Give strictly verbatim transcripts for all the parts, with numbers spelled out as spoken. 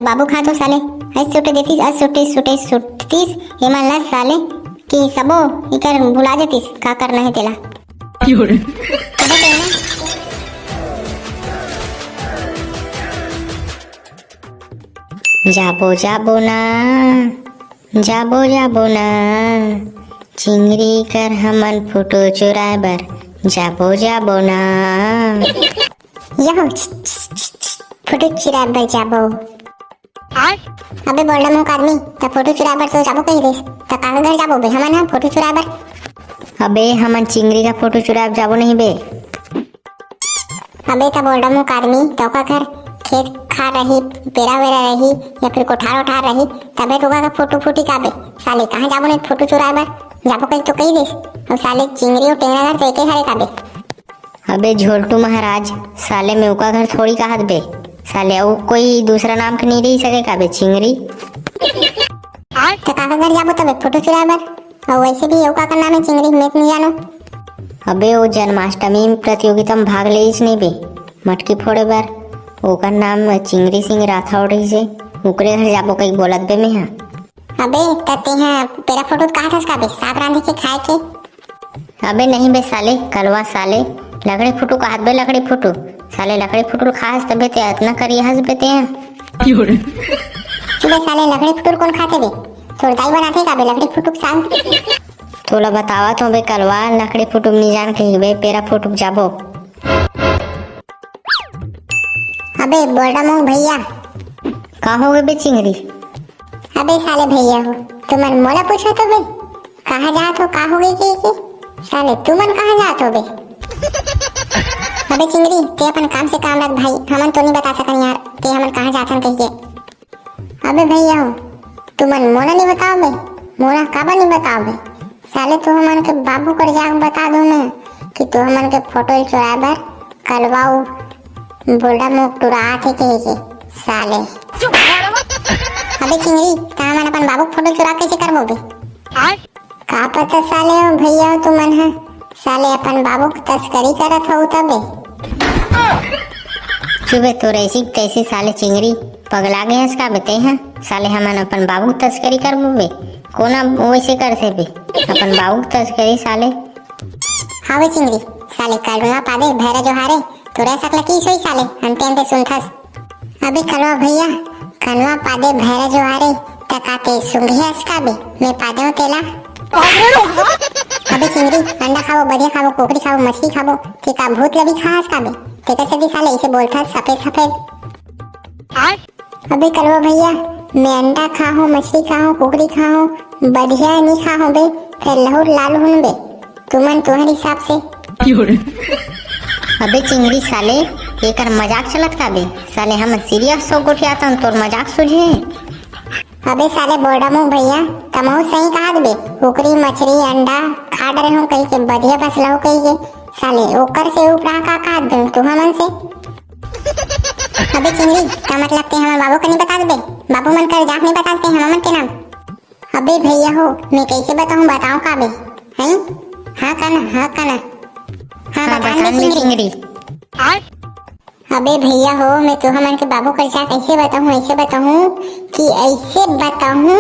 बाबू खा तो साले, अस सुटे देतिस, अस सुटे, सुटे, सुटतिस, एमन ला साले, कि सबो इकर भुला जतिस, का करना हे तेला। अबे तेला। जाबो, जाबो ना, जाबो, जाबो ना, चिंगरी कर हमन फोटो चुराए बर, जाबो, जाबो ना। यहो, फोटो चुराए बर जाबो। अबे बोल्डा मुख आदमी, त फोटो चुराए बर तो जाबो कही देस, त काकर घर जाबो बे हमन ह फोटो चुराए बर? अबे हमन चिंगरी का फोटो चुराए बर जाबो नहीं बे। अबे त बोल्डा मुख आदमी, त ओकर घर खेत खार रही, पेरा वेरा रही, या फिर कोठार ओठार रही, तबे तो ओकर फोटो फूटी काबे। साले कहाँ जाबो नहीं फोटो चुराए बर? जाबो कही तो कही देस। अउ साले चिंगरी अउ टेंगरा घर तो एके हरे काबे। अबे झोलटू महाराज, साले में ओका घर थोड़ी कहत बे। साले अउ कोई दूसरा नाम के नहीं रही सके का बे, चिंगरी? त काकर घर जाबो तबे फोटो चुराए बर? अउ वैसे भी ओका का नाम है चिंगरी, मैं तो नहीं जानो। अबे वो जन्माष्टमी प्रतियोगिता में भाग लेइस नहीं बे, मटकी फोड़े बर। ओकर नाम चिंगरी सिंह राठौड़ रहिस हे, ओकरे घर जाबो कही बोलत बे मैं हा। अबे, त तेहा पेरा फोटो कहत हस का बे? साग रांधे के खाए के? अबे नहीं बे साले, कलवा साले, लकड़ी फुटू कहत बे, लकड़ी फुटू। साले लकड़ी फुटू खास तबे ते अतना करिया हस बे तेहा। अबे साले लकड़ी फुटू कौन खाथे बे? तोर दाई बनाथे का बे लकड़ी फुटू के साग? तोला बतावत हो बे कलवा, लकड़ी फुटू नहीं जान कही बे, पेरा फुटू जाबो। अबे बोल्डा मुख भैया। का हो गे बे चिंगरी? अबे साले भैया हो, तुमन मोला पूछत हो बे, कहाँ जात हो, का हो गे के, के? साले तुमन कहाँ जात हो बे? अबे चिंगरी, ते अपन काम से काम रख भाई, हमन तो नहीं बता सकन यार, ते हमन कहाँ जाथन कही के। अबे भैया हो, तुमन मोला नहीं बताओ बे, मोला काबर नहीं बताओ बे? साले तू हमन के बाबू कर जाके बता दूं मैं कि तू हमन के फोटो चुराए बर कलवाऊ बोल्डा मुख टुरा आथे कहे के साले। अबे चिंगरी, त हमन अपन बाबू के फोटो चुरा कैसे करबो बे? का पता साले हो भैया हो तुमन ह, साले अपन बाबू के तस्करी करत हो तबे। चुबे तोर ऐसी तैसी साले चिंगरी, पगला गे हस का बे ते ह? साले हमन अपन बाबू के तस्करी करबो बे? कोन अब वैसे करथे बे? अपन बाबू के तस्करी साले। हावे चिंगरी, साले कलवा पादे भैरा जोहारे, तोरे सकला की सोई साले, अंते अंते सुनथस। अबे कलवा भैया, कलवा पादे भैरा जोहारे, त का ते सुंघे हस का बे, मैं पादेव तेला। अबे चिंगरी, अंडा खाबो, बधिया खाबो, कुकरी खाबो, मछली खाबो, ते का भूत ल भी खा हस का बे? तेकर सेती साले इसे बोलथस सफेद सफेद। अबे कलवा भैया, मैं अंडा खाहूँ, मछली खाहूँ, कुकरी खाहूँ, बढ़िया नहीं खाहूँ बे, फिर लहुर लाल हूँ बे। तुमन तुहर हिसाब से। अबे चिंगरी साले, एकर मजाक चलत का बे? साले हम सीरियस हो गोठियाथन, तोर मजाक सूझे? अबे साले बोल्डा मुख भैया, तमहू सही कहत बे, कुकरी, मछली, अंडा खा डरे हूँ कही के, बढ़िया फसला हो कही के, साले ओकर से उपरा का कहत बे तू हमन से? अबे चिंगरी, का मतलब ते हमर बाबू के नहीं बता देबे? बाबू मन कर जाके नहीं बता देते हमर मन के नाम? अबे भैया हो, मैं कैसे बताऊं, बताऊं का बे? हैं? हाँ का ना, हाँ का ना? हाँ, हाँ, बता बता दे दे चिंगरी। चिंगरी। अबे भैया हो, मैं तो हमन के बाबू कर जाके ऐसे बताऊं, ऐसे बताऊं कि ऐसे बताऊं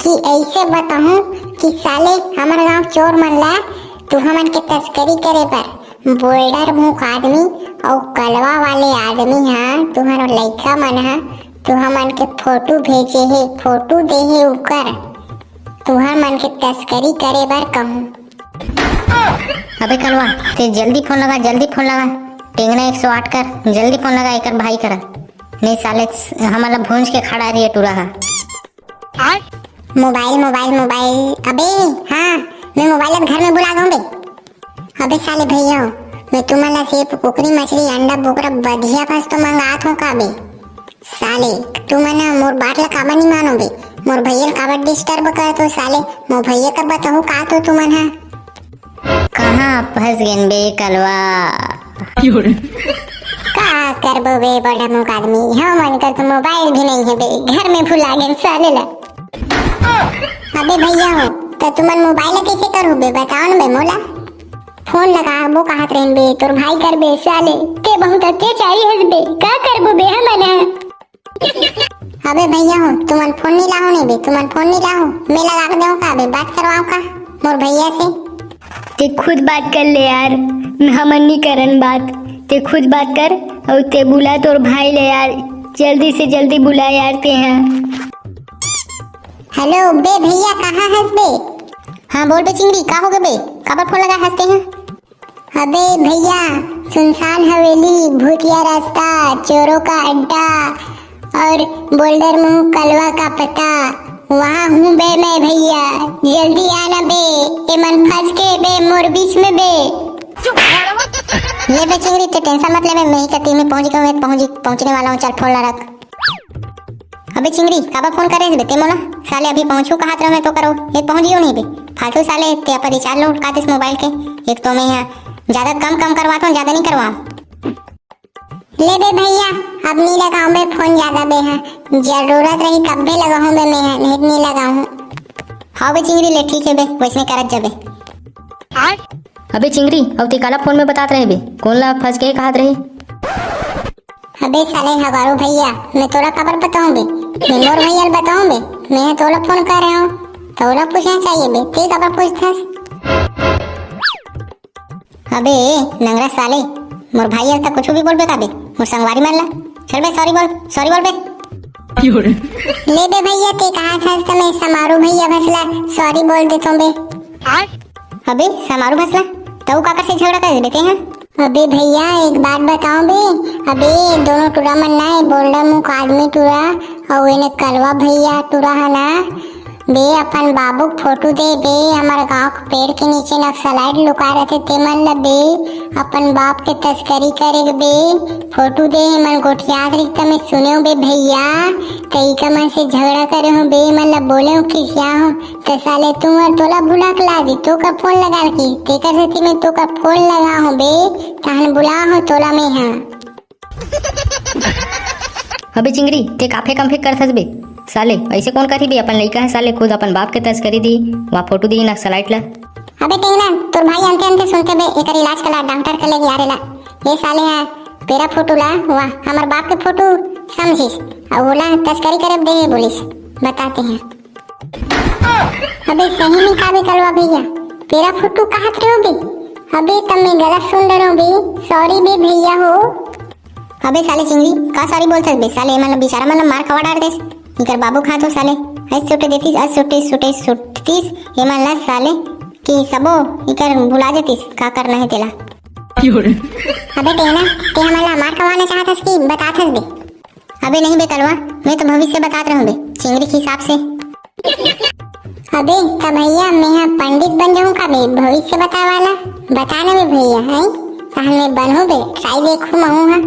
कि ऐसे बताऊं कि साले हमर गांव चोर मन ला तू हमन के तस्करी करे बर बोल्डर मुख आदमी अउ कलवा वाले आदमी हा, तुहर लइका मन हा, तुहर मन के फोटो भेजे हे, फोटो दे हे उकर, तुहर मन के तस्करी करे बर कहूँ। अबे कलवा, ते जल्दी फोन लगा, जल्दी फोन लगा, टेंगना एक सौ आठ कर, जल्दी फोन लगा एकर भाई करा, नहीं साले हमन ला भूंज के खड़ा रही टूरा हा। Mobile, mobile, mobile. अबे हाँ, मैं मोबाइल अब घर में भुला गऊं बे। अबे साले भैया हो, मैं तुमन ला सिर्फ कुकरी, मछली, अंडा, बोकरा, बढ़िया फस तो मंगात हूँ का बे? साले, तुमन ह मोर बात ला काबर नहीं मानो बे? मोर भैया ला काबर डिस्टर्ब करत हो साले? मोर भैया का बताहू का तो तुमन ह। कहाँ फंस गेन बे कलवा? का करबो बे बड़ा मुख आदमी, हमन कर तो मोबाइल भी नहीं है बे, घर में भुला गेन साले ला। अबे भैया हो, त तुमन मोबाइल ला कैसे करहू बे, बताओ न बे मोला। फोन लगाबो कहत रहेन बे, तोर भाई कर बे साले, ते बहुत अत्याचारी हस बे, का करबो बे हमन ह? अबे भैया हो, तुमन फोन नहीं लाहो नहीं बे, तुमन फोन नहीं लाहो, मैं लगा के देहूं का बे, बात करवाओ का मोर भैया से? ते खुद बात कर ले यार, हमन नहीं करन बात, ते खुद बात कर। और ते बुला तोर भाई ले यार, जल्दी से जल्दी बुला यार ते हैं। हेलो बे भैया, कहाँ हस बे? हाँ बोल बे चिंगरी, का हो गे बे, काबर फोन लगा हस ते हैं? अबे भैया, सुनसान हवेली, भूतिया रास्ता, चोरों का अड्डा और बोल्डर मुंह कलवा का पता, वहाँ हूँ बे मैं भैया, जल्दी आना बे, एमन फंस के बे मोर बीच में बे। ले बे चिंगरी, ते टेंशन मत ले बे, मैं ही कती में पहुँच गया हूँ, पहुँच, पहुँचने वाला हूँ, चल फोन ला रख। अबे चिंगरी, काबर फोन करे बे ते मोला? साले अभी पहुंचू कहात रहो मैं तो करो, ये पहुंच गयो नहीं बे। फालतू साले ते अपन रिचार्ज लोड काटिस मोबाइल के। एक तो मैं यहाँ ज्यादा कम कम करवाता हूँ, ज्यादा नहीं करवाऊँ। ले बे भैया, अब नहीं लगाऊं बे फोन ज्यादा बे, हाँ जरूरत रही तब बे लगाऊं बे मैं, हाँ नहीं, नहीं लगाऊं। हाँ बे चिंगरी, ले ठीक है बे, वैसने करत जबे। अबे चिंगरी, अब ते काला फोन में बतात रहे बे, कौन ला फंस के कहात रहे? अबे साले हगारू भैया, मैं तोला काबर बताऊं बे? मैं मोर भैया ल बताऊं बे? मैं तोला फोन कर रहे हूँ, तोला पूछना चाहिए बे, ते काबर पूछथस? अबे नंगरा साले, मोर भाई ल त कुछ भी बोलबे का बे? मोर संगवारी मन ला, चल बे सॉरी बोल, सॉरी बोल बे। ले बे भैया, ते कहाथस त मैं समारू भैया भसला सॉरी बोल देथों बे। अबे समारू भसला, तऊ काकर से झगड़ा करे बे ते हैं? अबे भैया, एक बात बताओ बे, अबे दोनों टूरा मन ना, ये बोल्डा मुख आदमी टूरा अउ एने कलवा भैया टूरा है ना बे, अपन बाबू के फोटो दे बे, हमर गांव के पेड़ के नीचे नक्सलाइट लुका रहते ते मन ल बे, अपन बाप के तस्करी करे के बे, फोटो दे, मन गोठियात रही त मैं सुनेव बे भैया, त इका मन से झगड़ा करे हूँ बे, मन ल बोले हूँ खिसिया हूँ, त साले तू और तोला बुला के ला दी, तोका फोन लगा के, तेकर सेती मैं तोका फोन लगा हूँ बे, तहन बुला हूँ तोला मैं हा। अबे चिंगरी, ते काफे कम फेक करथस बे। साले, ऐसे कौन करही बे? अपन लइका है साले, खुद अपन बाप के तस्करी दी, वहाँ फोटो दी नक्सलाइट ला। अबे टेंगना, तोर भाई अंते अंते सुनते बे, एकर इलाज कला, डॉक्टर के लेके आ रेला। ये साले है, पेरा फोटो ला, वहाँ हमर बाप के फोटो समझिस, और बोला तस्करी करे दे बोलिस, बताते हैं। अबे सही में का बे कलवा भैया, तेरा फोटो कहाँ थे हो बे? अबे तब मैं गलत सुन रहा हूँ बे, सॉरी बे भैया हो। अबे साले चिंगरी, का सॉरी बोलथस बे? साले एमन बेचारा मन मार खवा डार देस। इकर बाबू खा तो साले, ऐस सुटे देतीस, ऐस सुटे, सुटे, सुटतीस, एमन ला साले कि सबो इकर भुला देतीस, का करना है तेला। अबे टेना, ते हमन ला मार खवाना चाहत हस कि बतात हस बे? अबे नहीं बे कलवा, मैं तो भविष्य बतात रहूं बे, चिंगरी के हिसाब से। अबे त भैया, मैं हा पंडित बन जाऊं का बे, भविष्य बताए वाला? बता ना बे भैया, हैं? तहन मैं बनहूं बे, ट्राई देखहूं महूं हा।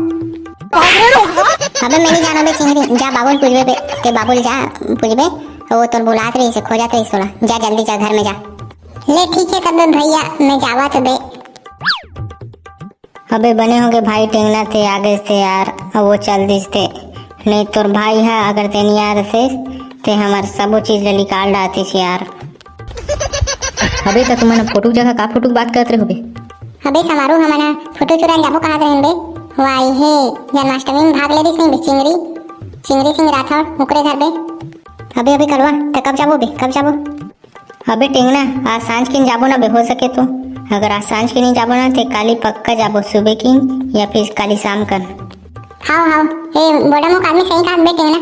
अबे मैं नहीं जानो बे चिंगरी, जा बाबू ल पूछबे बे, ते बाबू ल जा पूछबे, वो तोर बुलात रही से खोजत रही सोला, जा जल्दी जा घर में जा। ले ठीक है तब बे भैया, मैं जावा तो बे। अबे बने होगे भाई टेंगना ते आ गइस ते यार, अब वो चल दिस ते। नहीं तोर भाई हा अगर ते नहीं आ रहिस ते हमर सबो चीज ले निकाल डारतिस यार। अबे त तुमन फोटो के जगह का फोटो के बात करत रहे होबे? अबे समारू हमन हा फोटो चुरान जाबो कहात रहेन बे। वो आई हे जन्माष्टमी में भाग ले रहिस नहीं बे चिंगरी, चिंगरी सिंह राठौड़ ओकरे घर बे। अबे अबे कलवा त कब जाबो बे, कब जाबो? अबे टेंगना, आज सांझ किन जाबो ना बे, हो सके तो। अगर आज सांझ किन नहीं जाबो ना, ते काली पक्का जाबो, सुबह किन या फिर काली शाम कन। हाव, हाव, ए, बोड़ा मुख आदमी सही कहा बे टेंगना।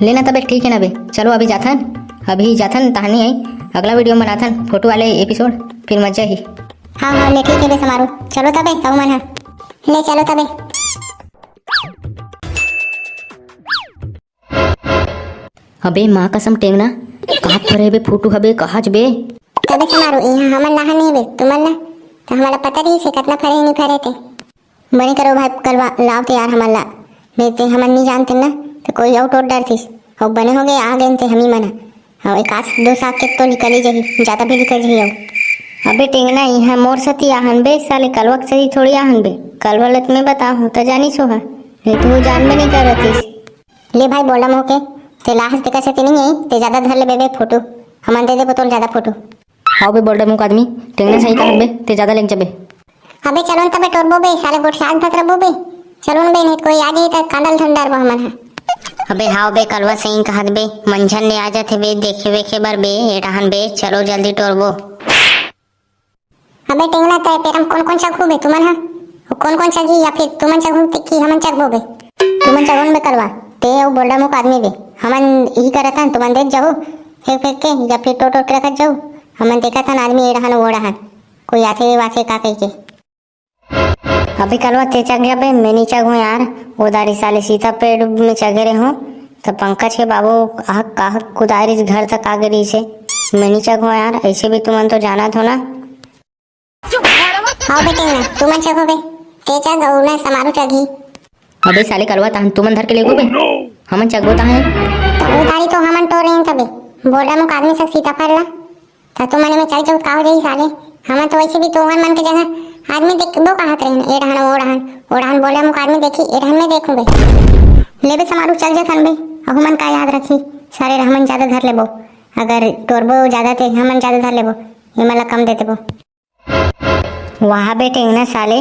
लेना तबे ठीक है ना बे, चलो अभी जाथन, अभी जाथन तहानी आई, अगला वीडियो बनाथन, फोटो वाले एपिसोड, फिर मजा ही। हाव, हाव, ले ठीक है बे समारू, चलो तबे, कहूँ मन हा। ले चलो तबे। अबे माँ कसम टेंगना, कहाँ फरे बे फोटो हबे, कहाँ बे? तबे समारू, इहाँ हमन लाहा नहीं बे, तुमन ला, त हमन ला पता रही से कतना फरे नहीं फरे ते। बने करो भाई कलवा, लाव ते यार हमन ला, नहीं ते हमन नहीं जानते ना, तो कोई और टोट डरतीस। हो बने हो गए, आ गए ते हमी मना। हाँ, एक आध दो साग के तो निकल ही जाही, ज्यादा भी निकल जाही हो। अबे टेंगना, इहाँ मोर सती आहन बे, साले कलवा के सती थोड़ी आहन बे। कलवा लत में बताहूँ, त जानी सो हा, नहीं तो वो जान में नहीं करतीस। ले भाई, बोला मोके, ते लाहस ते कसे ते नहीं आई, ते ज्यादा धर ले बेबे फोटो, हमन दे देबो तोल ज्यादा फोटो। हाव बे, बोल्डर मुख आदमी, टेंगना सही कहा बे, ते ज्यादा लेके जबे। अबे चलो न तबे टोरबो बे, साले गोठियात भत रबो बे। चलो न बे, नहीं कोई आ जाही त कांदल धन डारबो हमन हा। अबे हाव बे कलवा, सही कहत बे, मंझन ने आ जाथे बे, देखे वेखे बर बे, ए डहन बे, चलो जल्दी टोरबो। अबे टेंगना, तय पेरम कोन कोन चघबो बे तुमन ह? कोन कोन चघी, या फिर तुमन चघबो ते कि हमन चघबो बे? तुमन चघो न बे कलवा, ते अउ बोल्डा मुख आदमी बे, हमन इही करत हन, तुमन देख जाहू, फेंक फेंक के, या फिर टोर टोर के रखत जाहू, हमन देखत हन आदमी ए डहन ओ डहन, कोई आथे वाथे का कहिके। अबे कलवा, ते चघ जाबे, मैं नी चघूं यार। ओ दारी साले सीता पेड़ में चघे रहे हूँ, त पंकज के बाबू अहक अहक कुदारिस घर तक आ गे रहिसे। मैं नी चघूं यार, ऐसे भी तुमन तो जानत हो ना। हाव बेटे ना, तुमन चघो बे, ते चघ अउ ना समारू चघी। अबे साले कलवा, तहन तुमन धर के लेगो बे, हमन चघबो तहन। त ओ दारी तो हमन टोरे हन तबे, बोल्डा मुख आदमी सब सीता फरला। त तुमन में चल जाऊ का हो जाही साले? हमन तो वैसे भी तोहन मन के जगह आदमी देखबो कहत रहिन, ए डहन ओ डहन, ओ डहन बोल्डा मुख आदमी देखी, ए डहन मैं देखूं बे। ले बे समारू चल जाथन बे, अहू मन का याद रखी, सारे हमन ज्यादा धर लेबो, अगर टोरबो ज्यादा ते हमन ज्यादा धर लेबो, एमन ला कम दे देबो। वाह बे टेंगना साले,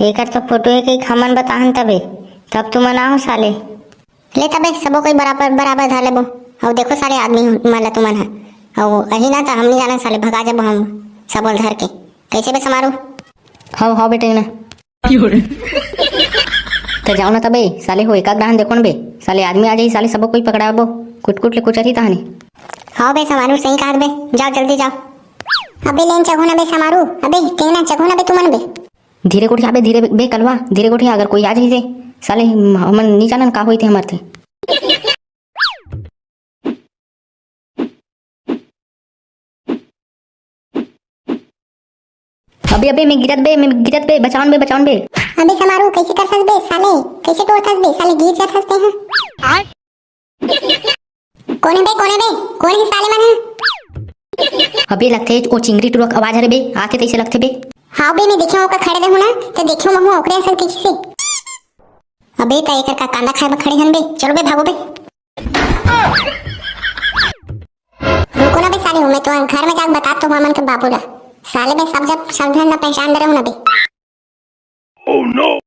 एकर तो फोटो हे कि हमन बताहन तबे, तब तुमन आओ साले। ले तबे, सबो कोई बराबर, बराबर धर लेबो। अउ देखो सारे आदमी मन ला तुमन ह। अउ अही ना त हम नी जानन साले, भगा जाबो हम सबो ल धर के। कैसे बे समारू? हव, हव बे टेंगना। त जाओ ना तबे, साले हो एक आध डहन देखो न बे। साले आदमी आ जाही, साले सबो कोई पकड़ाबो। कुट कुट ले कुचरही तहने। हव बे समारू, सही कहत बे। जाओ जल्दी जाओ। अबे लेन चघो ना बे समारू। अबे टेंगना चघो ना बे तुमन बे। धीरे गोठिया बे, धीरे बे कलवा, धीरे गोठिया, अगर कोई आ जाही ते, साले हमन नी जानन का होई ते हमर ते। अबे, अबे, मैं गिरत बे, मैं गिरत बे, बचावन बे, बचावन बे। अबे समारू, कैसे कर सकबे साले, कैसे टोर सकबे साले, गिर जात हस ते ह। कोन हे बे, कोन हे बे, कोन हे साले मन ह? अबे लगथे ओ चिंगरी टुरा के आवाज हरे बे, आथे तैसे लगथे बे। हाव बे, मैं देखे ओकर खड़े रहूं ना, त देखे महू ओकरे असन तीखी से। अबे त एकर का कांदा खाए बर खड़े हन बे, चलो बे भागो बे। रुको ना बे साले हो, मैं तो घर में जाके बता तो हमन के बाबू ला। साले बे सब जब सब झन ला पहचान डरे हो ना बे।